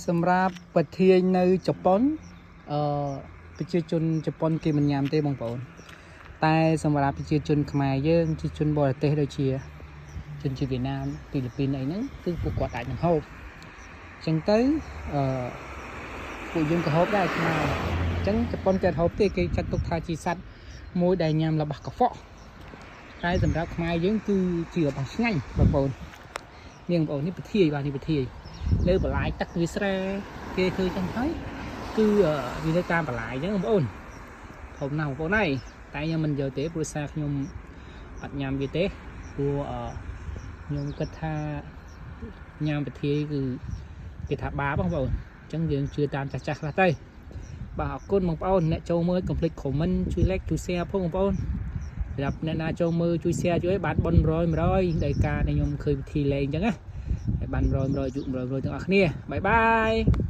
សម្រាប់ប្រធាននៅជប៉ុនអឺប្រជាជនជប៉ុនគេមិនញ៉ាំទេបងប្អូនតែសម្រាប់ប្រជាជនខ្មែរយើងប្រជាជនបរទេសដូចជាជនជាតិវៀតណាមហ្វីលីពីនអីហ្នឹងគឺពួកគាត់អាចនឹងហូបអញ្ចឹងទៅអឺពួកយើងក៏ហូបដែរខ្មែរអញ្ចឹងជប៉ុនគេអត់ហូបទេគេចាត់ទុកថាជាសត្វមួយដែលញ៉ាំរបស់កខ្វក់តែសម្រាប់ខ្មែរយើងគឺជារបស់ឆ្ងាញ់បងប្អូននាងបងប្អូននេះប្រធាយបាទនេះប្រធាយ នៅបន្លាយទឹកវាស្រែគេធ្វើចឹងហើយគឺវានៅតាមបន្លាយចឹងបងប្អូនធំណាស់បងប្អូនហើយតែខ្ញុំមិនយកទេព្រោះសារខ្ញុំអត់ញ៉ាំវាទេព្រោះខ្ញុំគិតថាញ៉ាំពធាយគឺគេថាបាបបងប្អូនអញ្ចឹងយើងជឿតាមចាស់ចាស់ខ្លះទៅបាទអរគុណបងប្អូនអ្នកចូលមើលកុំភ្លេច comment ជួយ like ជួយ share ផងបងប្អូនសម្រាប់អ្នកណាចូលមើលជួយ share ជួយឲ្យបានបុណ្យ100 100ដោយការដែលខ្ញុំឃើញវិធីលេងអញ្ចឹងណា ហើយបាន100 100យុ100 100ទាំងអស់គ្នាbye bye.